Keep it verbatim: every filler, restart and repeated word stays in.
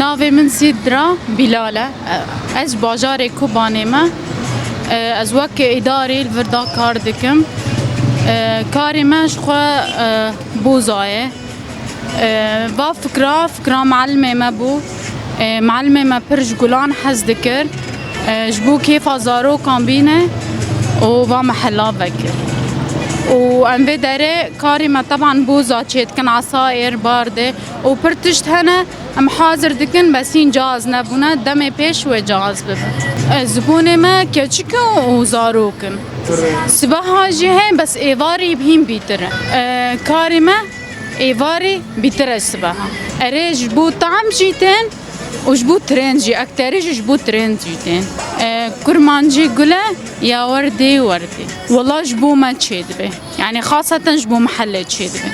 Navê min Sîdra Bîlal e. Ez bajarê Kobanê me. Ez wek îdarî li vir de kar dikim. Karê me ji xwe boza ye. Va fikra, fikra melimê me bû. Melimê me pir ji gulan hez dikir. Ji bo kêfa zarokan bîne û va mehela vekir. Û em vê derê karê me teban boza çêdikin, esayêr, bardê û pir tişt hene. Em hazir dikin, bes hîn cihaz nebûne, demê pêş wê cihaz bibe. E, zibanê me keçik û zarok in. Sibeha jî heye, bes êvarî hîn bîtir e. E, karê me êvarî bîtir e sibeha. Erê ji bo tam jî tên û ji bo trên jî, ekterî jî ji bo trên jî tên. E, kurmancî gule ya werdî werdî. Wela ji bo me çêdibe. Yani xaseten ji bo mehellê çêdibe.